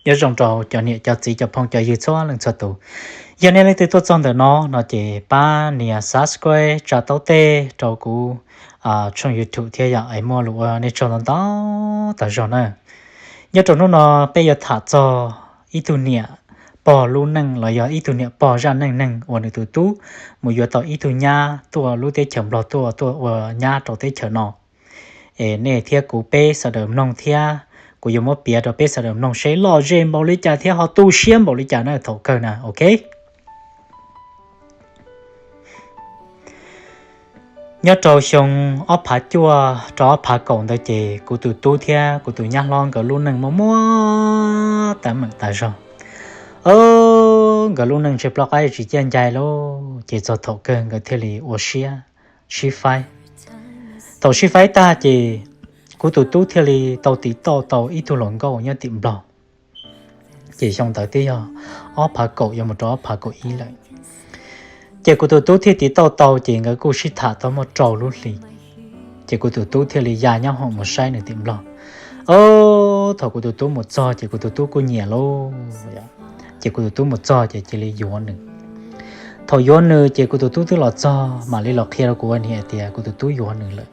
Nyob zoo rau cov niam cov txiv cov phooj cov ywg txhua leej txhua tus. Yog nej leej twg tuaj txog ntawm no no ces pab nias subscribe tsa taub tej rau kuv tshooj YouTube thiab yom, es muaj lus ua nej tsaug ntau ntau tas zog na. Nyob rau hnub no peb yuav tham txog ib tug niam pog lub neej los yog ib tug niam pog zaj neej neeg uas nws tus tub mus yuav tau ib tug nyab tuaj lub teb chaws Nplog tuaj, tuaj ua nyab rau teb chaws no. Es nej thiab kuv peb sawv daws mloog thiab kuv yuav muab piav rau peb sawv daws mloog seb lom zem npaum li cas thiab ho tu siab npaum li cas na thaum kawg na, ok. Nyob rau xyoo ob phav cuaj rau ob phav kaum ntawd ces kuv tus tub thiab kuv tus nyab hlob nkawd lub neej muaj muaj teeb meem tas zog. Nkawd lub neej ntshe ploj qab tsis ciaj ncaig lauj, ces txog thaum kawg nkawd thiaj li ua siab sib faib. Thaum sib faib tag ces kuv tus tub thiaj li tau tiv tauj tau ib tug hluas nkauj nyob tim Nplog, ces xyoo ntawd twb yog ob phav kaum yuav mus rau ob phav kaum ib lawm. Ces kuv tus tub thiaj tiv tauj tau ces nkawd kuj sib tham tau muaj rau lub hli. Ces kuv tus tub thiaj li ya nyab hoom mus saib nws tim Nplog. Thaum kuv tus tub mus txog ces kuv tus tub kuj nyiam lauj, ces kuv tus tub mus txog ces cia li yuav nws. Thaum yuav nws ces kuv tus tub twb los txog mam li los qhia rau kuv ua niam hais tias kuv tus tub yuav nws lawm,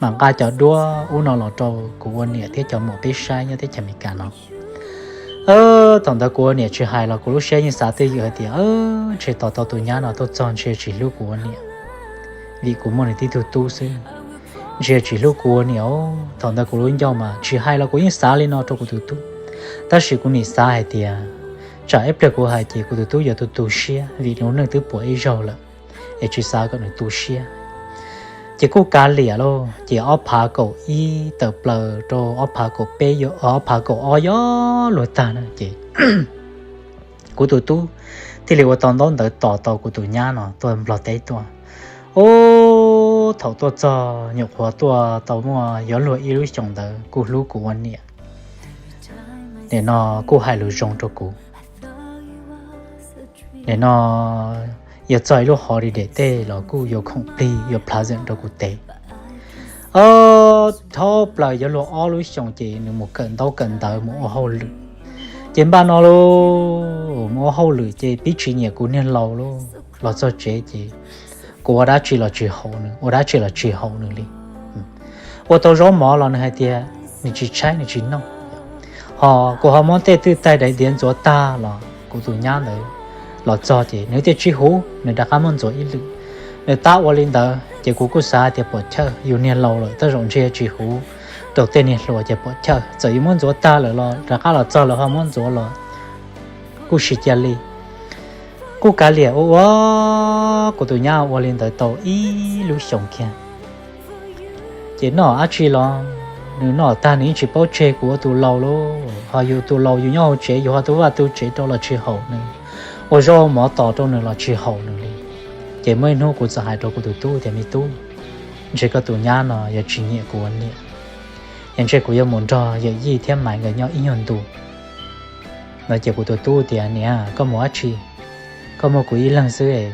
mam nqa cov duab ub no los rau kuv ua niam thiab cov muam peb saib nyob teb chaws Amelikas no. Thaum ntawd kuv ua niam tsis hais los kuv lub siab yeej xav twj ywm hais tias ntshe tos tau tus nyab no tuaj txog ntshe tsis hlub kuv ua niam, vim kuv muaj nws tib tug tub xwb, ntshe tsis hlub kuv ua niam. Thaum ntawd kuv lub ncauj mas tsis hais los kuv yeej xav li no rau kuv tus tub, tab sis kuv nim xav hais tias tsam ib pliag kuv hais ces kuv tus tub yuav tu tu siab vim nws lub neej twb puas ib zaug lawm, es tsis xav kom nws tu siab. Ces kuj kav liam lauj, ces ob phav kaum ib tawm plaws rau ob phav kaum peb, ob phav kaum ob yuav luag tag na ces kuv tus tub thiaj li ua tau ntaub ntawv tos tau kuv tus nyab no tuaj Nplog teb tuaj. Ub, thaum tuaj txog nyuam qhuav tuaj tau muaj yuav luag ib lub xyoos ntawd kuj hlub kuv ua niam. Nim no kuj hais lus zoo rau kuv. Nim no yuav txog ib lub holiday tej los kuj yuav khoom plig yuav pleasant rau kuv tes. Ob, thoob plaws yuav luag ob lub xyoos ces nws mus kawm ntaub kawm ntawv mus ua hauj lwm. Ces npaj no lauj, mus ua hauj lwm ces pib tsis nyiam kuv niag laus lauj. Los txog tsev ces kuv ua dab tsi los tsis haum nws, ua dab tsi los tsis haum nws li. Ua tau zaub mov los nws hais tias nws tsis tshaib nws tsis noj. Ho kuv ho muab tej twj taig daim diav ntxuav tag los kuv tus nyab ntawd los txog ces nws tias tsis huv, nws rov qab muab ntxuav ib lwm. Nws tab ua li ntawd ces kuv kuj xav tias puam chawj, yus niag laus lawm tej zaum ntshe tsis huv rau tej niag hluas ces puam chawj, txawm yus muab ntxuav tag lawm los rov qab los txog lawv ho muab ntxuav los kuj tsis cia li. Kuj kav liam ua ua, kuv tus nyab ua li ntawd tau ib lub xyoos kiag. Ces noj dab tsi los nws noj tag nws yeej tsis paub tseg kuv ua tus laus lauj. Ho yus tus laus yus nyob hauv tsev yus ho tu vaj tu tsev rau los tsis haum nws, ua zaub mov tos rau nws los tsis haum nws li. Ces muaj ib hnub kuv txawm hais rau kuv tus tub tias, me tub, ntshe koj tus nyab no yuav tsis nyiam kuv ua niam, es ntshe kuv yuav mus nrog yawm yij thiab Maiv nkawd nyob ib nyuag ntu. No ces kuv tus tub tias, niam, koj mus dab tsi? Koj muaj kuv ib leeg xwb,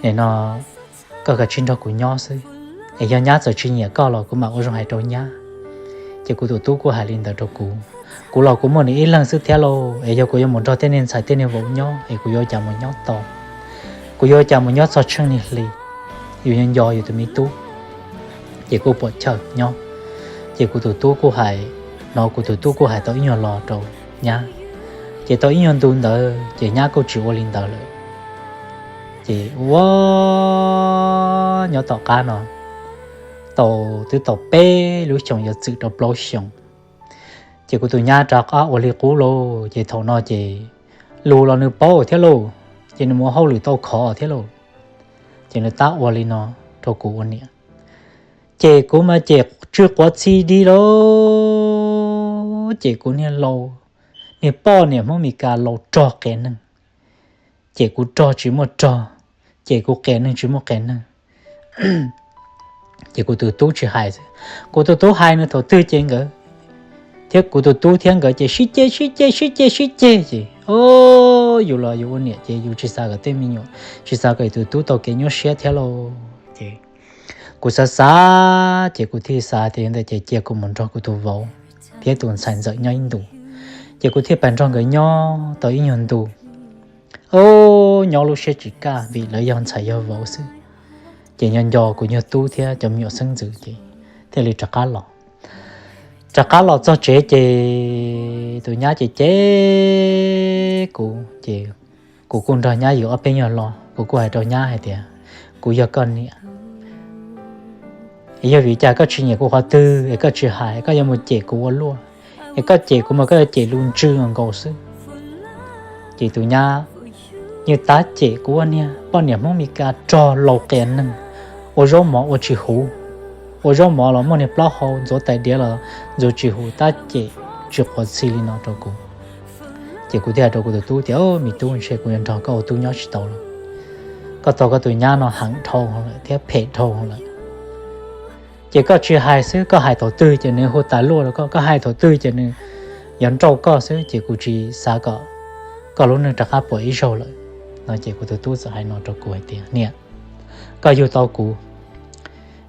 nim no koj kav tsij nrog kuv nyob xwb, es yog nyab txawm tsis nyiam koj los kuv mam ua zoo hais rau nyab. Ces kuv tus tub kuj hais li ntawd rau kuv. Kuv los kuv muaj nws ib leeg xwb thiab lauj, es yog kuv yuav mus nrog tej niag ntxhais tej niag vauv nyob es kuv yuav ua cas mus nyob tau? Kuv yuav ua cas mus nyob txog tsheej niag hli? Yus nco nco yus tus me tub, ces kuj puam chawj nyob. Ces kuv tus tub kuj hais, no kuv tus tub kuj hais tau ib nyuag lo rau nyab. Ces tau ib nyuag ntu ntawd ces nyab kuj tsis ua li ntawd lawm. Ces ua, nyob tom qab no tau, twb tau peb lub xyoos yuav txwm rau plaub xyoos, ces kuv tus nyab rov qab ua li qub lauj. Ces thaum no ces lus los nws paub thiab lauj, ces nws mus ua hauj lwm tau khov thiab lauj. Ces nws tab ua li no rau kuv ua niam. Ces kuv mas ces tsw quav txhi dig lauj. Ces kuv niag laus, niag poj niam Hmoob Mes Kas laus rog qias neeg, ces kuv rog tsis muaj rog, ces kuv qias neeg tsis muaj qias neeg. Ces kuv tus tub tsis hais, kuv tus tub hais nws thaum twg ces nkawd thiab kuv tus tub thiab nkawd ces sib ceg sib ceg sib ceg sib ceg ces, o, yus los yus ua niam ces yus tsis xav kom tej me nyuam, tsis xav kom yus tus tub tau kev nyuaj siab thiab lauj. Ces kuv xav xav ces kuv thiaj xav tias ntawd ces cia kuv mus nrog kuv tus vauv thiab tus ntxhais ntxawm nyob ib ntus. Ces kuv thiaj pais nrog nkawd nyob tau ib nyuag ntu, o, nyob lub siab tsis kaj vim lawv yog ntxhais yog vauv xwb. Ces nyob nco kuv nyuag tub thiab cov me nyuam xeeb ntxwv ces thiaj li rov qab los. Rov qab los txog tsev ces tus nyab ces cem kuv ces kuv kuj nrog nyab yws ob peb nyuag lo, kuv kuj hais rau nyab hais tias, kuv yog koj niam, yog vim cas koj tsis nyiam kuv qhov twg es koj tsis hais, koj yuav mus cem kuv ua luaj, es koj cem kuv mas koj yuav cem lus ntsws nkaus xwb. Ces tus nyab yeej tab cem kuv ua niag poj niam Hmoob Mes Kas rog laus qias neeg, ua zaub mov ua tsis huv, ua zaub mov los muaj niag plaub hau, ntxuav tais diav los ntxuav tsis huv, tab cem tsis quav txhi li no rau kuv. Ces kuv thiaj hais rau kuv tus tub tias, me tub, ntshe kuv yuav nrog koj ua tub nyob tsis tau lawm. Koj tau koj tus nyab no heev dhau lawm thiab phem dhau lawm. Ces koj tsis hais xwb, koj hais thaum twg ces nws hu tas luaj rau koj, koj hais thaum twg ces nws yuav nrauj koj xwb, ces kuv tsis xav kom koj lub neej rov qab puas ib zaug lawm. No ces kuv tus tub txawm hais no rau kuv hais tias, niam, koj yug tau kuv,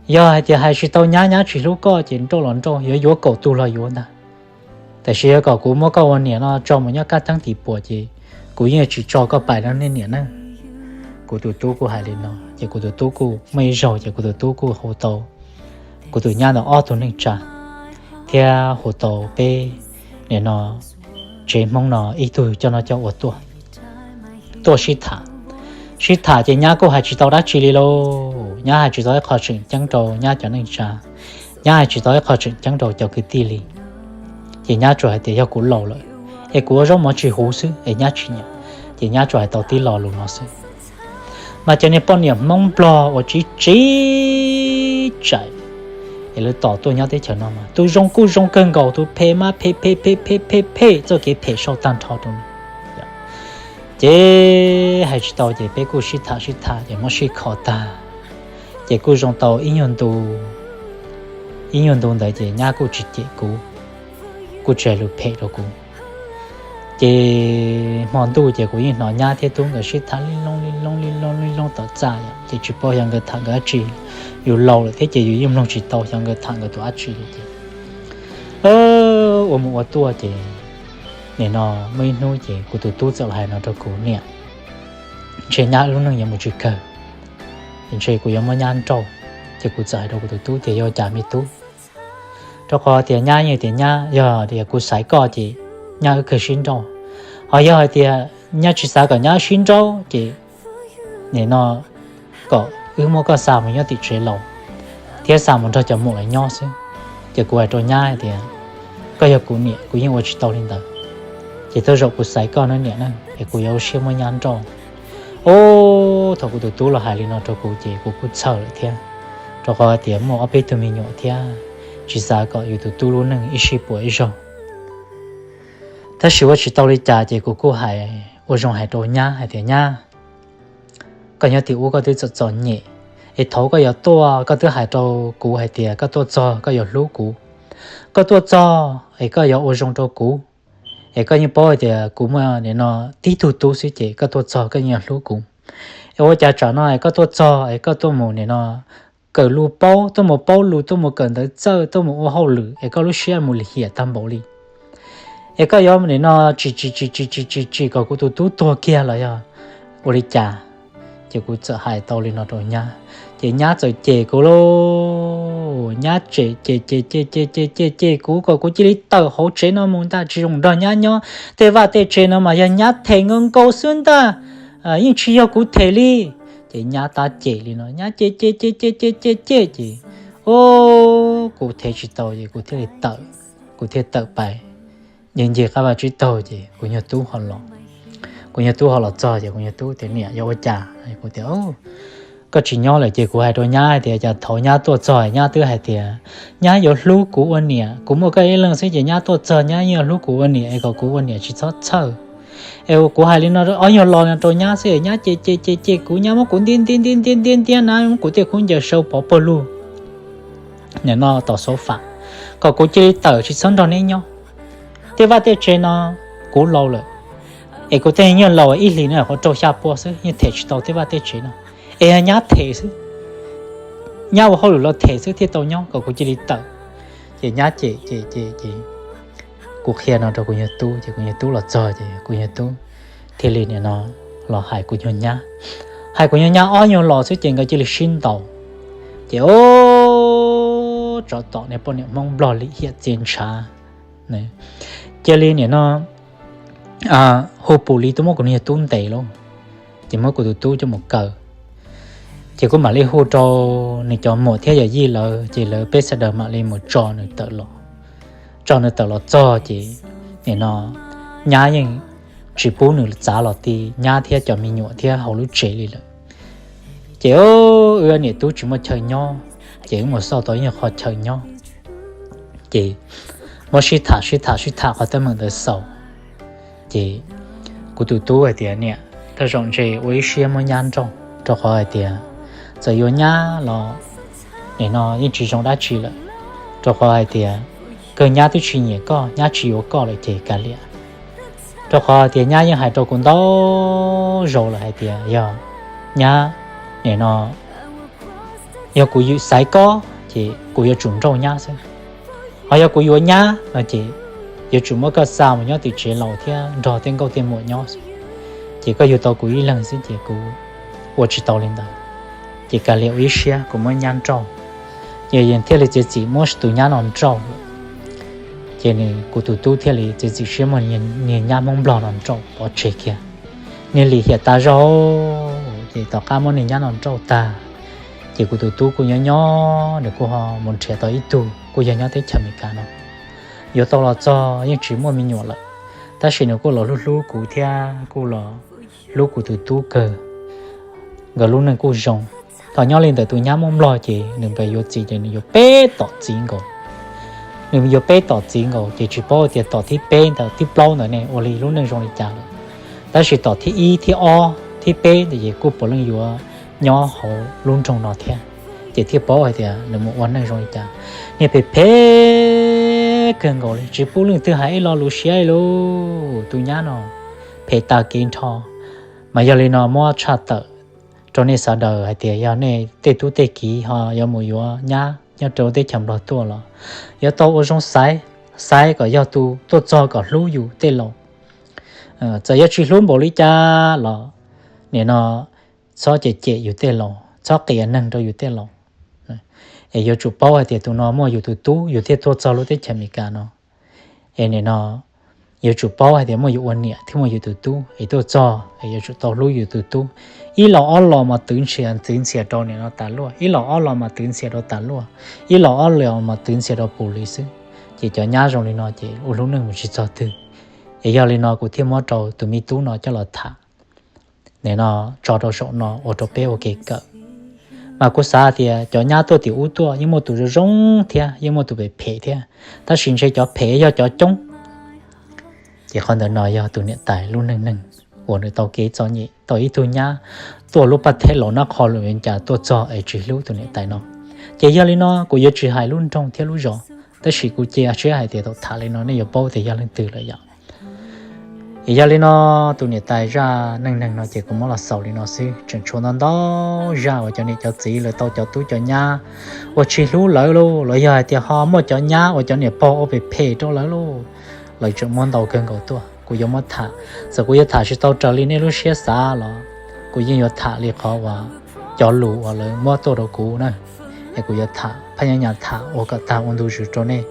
yog hais tias hais tsis tau nyab, nyab tsis hlub koj ces nrauj los nrauj, yuav yuav kaum tus los yuav ntag. Tab sis yog kom kuv muab koj ua niam no tso mus nyob kab teeb tim puas ces kuv yeej tsis tso koj pais rau nej niam ne. Kuv tus tub kuj hais li no ces kuv tus tub kuj muaj ib zaug ces kuv tus tub kuj hu tau kuv tus nyab ntawm ob tug neej tsa thiab hu tau peb, nim no, tsev Hmoob no ib tug coj noj coj ua tuaj, tuaj sib tham. Sib tham ces nyab kuj hais tsis tau dab tsi li lauj, nyab hais tsis tau ib qho tseem ceeb rau nyab cov neej tsa, nyab hais tsis tau ib qho tseem ceeb rau cov kwv tij li. Ces nyab tsuas hais tias yog kuv laus lawm es kuv ua zaub mov tsis huv xwb es nyab tsis nyiam, ces nyab tsuas hais tau tib lo lus no xwb. Mas cov niag poj niam Hmoob Nplog uas tsiv tsiv tsaim es lawv tos tuaj nyob teb chaws no mas tus zoo kuj zoo kawg nkaus, tus phem mas phem phem phem phem phem phem, txoj kev phem sau tag nrho rau nws. Ces hais tsis tau ces peb kuj sib tham sib tham ces muab sib kho tag. Ces kuj zoo tau ib nyuag ntu, ib nyuag ntu ntawd ces nyab kuj tsis cem kuv, kuj tsis hais lus phem rau kuv. Ces hmo ntuj ces kuv yeej hnov nyab thiab tub nkawd sib tham li loo li loo li loo li loo tom txaj, ces tsis paub xyov nkawd tham nkawd dab tsi. Yus laus lawm thiab ces yus yeej mloog tsis tau xyov nkawd tham nkawd tus dab tsi li ces ua mus ua tuaj ces nim no muaj ib hnub ces kuv tus tub txawm los hais no rau kuv, niam, ntshe nyab lub neej yuav mus tsis kawg, ntshe kuv yuav muab nyab nrauj. Ces kuv txawm hais rau kuv tus tub tias, yog cas me tub? Rau qhov tias nyab yeej tias nyab yog tias kuv xaiv koj ces nyab wb kawg sib nrauj, ho yog hais tias nyab tsis xav kom nyab wb sib nrauj ces nim no kom wb muab koj xa mus nyob tim tsev laus thiab xa mus nrog cov muam lawv nyob xwb. Ces kuv hais rau nyab hais tias, koj yog kuv niam, kuv yeej ua tsis tau li ntawd. Ces tej zaum kuv xaiv koj na niam na, es kuv yuav ua siab muab nyab nrauj. Ub, thaum kuv tus tub los hais li no rau kuv ces kuv kuj txhawj lawm thiab, rau qhov tias muaj ob peb tug me nyuam thiab, tsis xav kom yus tus tub lub neej ib sij puas ib zaug. Tab sis ua tsis tau li cas ces kuv kuj hais ua zoo hais rau nyab hais tias, nyab, koj nyob tim ub koj twb txom txom nyem, es thaum koj yuav tuaj koj twb hais rau kuv hais tias koj tuaj txog koj yuav hlub kuv, koj tuaj txog es koj yuav ua zoo rau kuv, es koj yeej paub hais tias kuv muaj nim no tib tug tub xwb ces koj tuaj txog koj yeej yuav hlub kuv. Es ua cas tsam no es koj tuaj txog es koj tuaj mus nim no kawm lus paub, tuaj mus paub lus, tuaj mus kawm ntawv txawj, tuaj mus ua hauj lwm es koj lub siab mus lim hiam tag npaum li. Es koj yuav nim no tsis tsis tsis tsis tsis tsis tsis kom kuv tus tub tuag kiag los yog ua li cas? Ces kuv txawm hais tau li no rau nyab, ces nyab txawm cem kuv lauj. Nyab cem cem cem cem cem cem cem cem kuv kom kuv cia li tawm hauv tsev no mus ntag, tsis zoo nrog nyab nyob. Tej vaj tej tsev no mas yog nyab them nkaus nkaus xwb ntag, yeej tsis yog kuv them li. Ces nyab tab cem li no, nyab cem cem cem cem cem cem cem ces, o, kuv them tsis tau ces kuv thiaj li tawm, kuv thiaj tawm pais. Ncig ncig qab vaj tsib taug ces kuv nyuag tub ho los. Kuv nyuag tub ho los txog ces kuv nyuag tub tias, niam, yog ua cas? Kuv tias, koj tsis nyob lawm ces kuv hais rau nyab hais tias cas thaum nyab tuaj txog nyab twb hais tias nyab yuav hlub kuv ua niam, kuv muaj koj ib leeg xwb ces nyab tuaj txog nyab yeej yuav hlub kuv ua niam es kom kuv ua niam tsis txhob txhawj. Es kuv hais li no ob nyuag lo no rau nyab xwb, nyab cem cem cem cem kuv, nyab muab kuv ntiab ntiab ntiab ntiab ntiab ntiab na, muab kuv tej khaub ncaws sau pov pawg lug nim no tom sofa kom kuv cia li tawm tsis txhob nrog neb nyob. Tej vaj tej tsev no kuv laus lawm, es kuv tej nyuag laus ib hlis no qhuav rau xya pua xwb, yeej them tsis tau tej vaj tej tsev no. Es yog nyab them xwb, nyab ua hauj lwm los them xwb thiaj tau nyob, kom kuv cia li tawm. Ces nyab cem cem cem ces kuv qhia no rau kuv nyuag tub ces kuv nyuag tub los txog ces kuv nyuag tub thiaj li nim no los hais kuv nyuag nyab. Hais kuv nyuag nyab ob nyuag los xwb ces nkawd cia li sib ntaus. Ces o, tsov tom niag poj niam Hmoob Nplog lim hiam txias ntshav, cia li nim no hu pum li tuaj muab kuv nyuag tub ntes lauj. Ces muab kuv tus tub coj mus kaw. Ces kuv mam li hu rau nws cov muam thiab yawm yij lawv ces lawv peb sawv daws mam li mus tso nws tawm los. Tso nws tawm los txog ces nim no nyab yeej tsis pub nws txav los ti nyab thiab cov me nyuam thiab hauv lub tsev li lawm. Ces wb niam tub tsis muaj chaw nyob, ces wb mus xauj tau ib qho chaw nyob. Ces muab sib tham sib tham sib tham qhov teeb meem ntawd xaus. Ces kuv tus tub hais tias niam, tej zaum ntshe ua ib siab muab nyab nrauj, rau qhov hais tias txawm yuav nyab los nim no yeej tsis zoo dab tsi lawm, rau qhov hais tias kawg nyab twb tsis nyiam koj, nyab tsis yuav koj lawm ces kav liam. Rau qhov hais tias nyab yeej hais rau kuv ntau zaus lawm hais tias yog nyab nim no yog kuv yuav xaiv koj ces kuv yuav tsum nrauj nyab xwb. Ho yog kuv yuav nyab no ces yuav tsum muab koj xa mus nyob tim tsev laus thiab nrog tej nkauj tej muam nyob xwb. Ces koj yug tau kuv ib leeg xwb ces kuv ua tsis tau li ntawd. Ces kav liam ua ib siab kuv muab nyab nrauj. Ces thiaj li txiav txim muab tus nyab no nrauj. Ces nws kuv tus tub thiaj li txiav txim siab muab niag nyab Hmoob Nplog no nrauj pov tseg kiag. Niag lim hiam tas zog. Ces tom qab muab niag nyab no nrauj tag, ces kuv tus tub kuj nyob nyob nws kuj ho mus nrhiav tau ib tug kuj yog nyob teb chaws Amelikas no. Yuav tau los txog yeej tsis muaj me nyuam lawm, tab sis nws kuj los hlub hlub kuv thiab kuj los hlub kuv tus tub kawg. Nkawd lub neej kuj zoo. Thaum nyob li ntawm tus nyab Hmoob Nplog ces nws npaj yuav txiv ces nws yuav peb tom txiv nkaus. Nws yuav peb tom txiv nkaus ces tsis paub tias tom thib peb ntawm thib plaub ntawd ne ua li lub neej zoo li cas lawm. Tab sis tom thib ib thib ob thib peb ntawd ces kuj puav leej yuav nyob hauv lub nroog no thiab. Ces thiaj paub hais tias nws mus ua neej zoo li cas. Niag phem phem kawg nkaus li tsis pub leej twg hais ib lo lus siab li lauj. Tus nyab no phem tag kev nrho. Mas yog li no muab tshaj tawm rau nej sawv daws hais tias yog nej tej tub tej kiv ho yuav mus yuav nyab nyob rau teb chaws Nplog tuaj los yuav tau ua zoo xaiv, xaiv kom yog tus tuaj txog kom hlub yus tej laus. Txawm yuav tsis hlub npaum li cas los nim no txhob cem cem yus tej laus, txhob qias neeg rau yus tej laus. Es yuav tsum paub hais tias tus no muaj yus tus tub yus thiaj tuaj txog lub teb chaws Amelikas no. Es nim no yuav tsum paub hais tias muaj yus ua niam thiab muaj yus tus tub es tuaj txog es yuav tsum tau hlub yus tus tub. Ib los ob los mas twv ntxhias twv ntxhias rau nim no tas luaj, ib los ob los mas twv ntxhias rau tas luaj, ib los ob los mas twv ntxhias rau pus li xwb. Ces cov nyab zoo li no ces ua lub neej mus tsis txog twg. Es yog li no kuv thiaj muab rau tus me tub no coj los tham nim no tso rau saum no ua rau peb ua kev kawm. Mas kuv xav tias cov nyab tuaj tim ub tuaj yeej muaj tus zoo zoo thiab yeej muaj tus phem phem thiab, tab sis ntshe cov phem yog cov coob. Ces qhov ntawd no yog tus niam tais lub neej neeg uas nws tau kev txom nyem tau ib tug nyab tuaj lub paj theb laus nab qho lawm cas tuaj txog es tsis hlub tus niam tais no. Ces yog li no kuv yuav tsis hais lub nroog thiab lub zos, tab sis kuv cia siab hais tias thaum tham li no nej yuav paub tias yog leej twg lawm yom. Es yog li no tus niam tais zaj neej neeg no ces kuv muab los xaus li no xwb. Tseem tshuav ntau ntau zaj uas cov niam cov txiv lawv tau cov tub cov nyab uas tsis hlub lawv lauj, los yog hais tias ho muaj cov nyab uas cov niam pog ua phem phem rau lawv lauj, lawv tseem muab ntau kawg nkaus tuaj. Kuv yuav muab tham, txawm kuv yuav tham tsis tau raws li nej lub siab xav los kuv yeej yuav tham li qhov uas cov lus uas lawv muab tuaj rau kuv na. Es kuv yuav tham phaj nyab nyas tham ua kom tag ua ntu zus rau nej,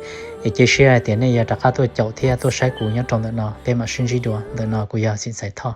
es cia siab hais tias nej yuav rov qab tuaj caum thiab tuaj saib kuv nyob rau ntawm no, peb mam sib ntsib dua. Ntawm no kuv yog Xim Xais Thoj.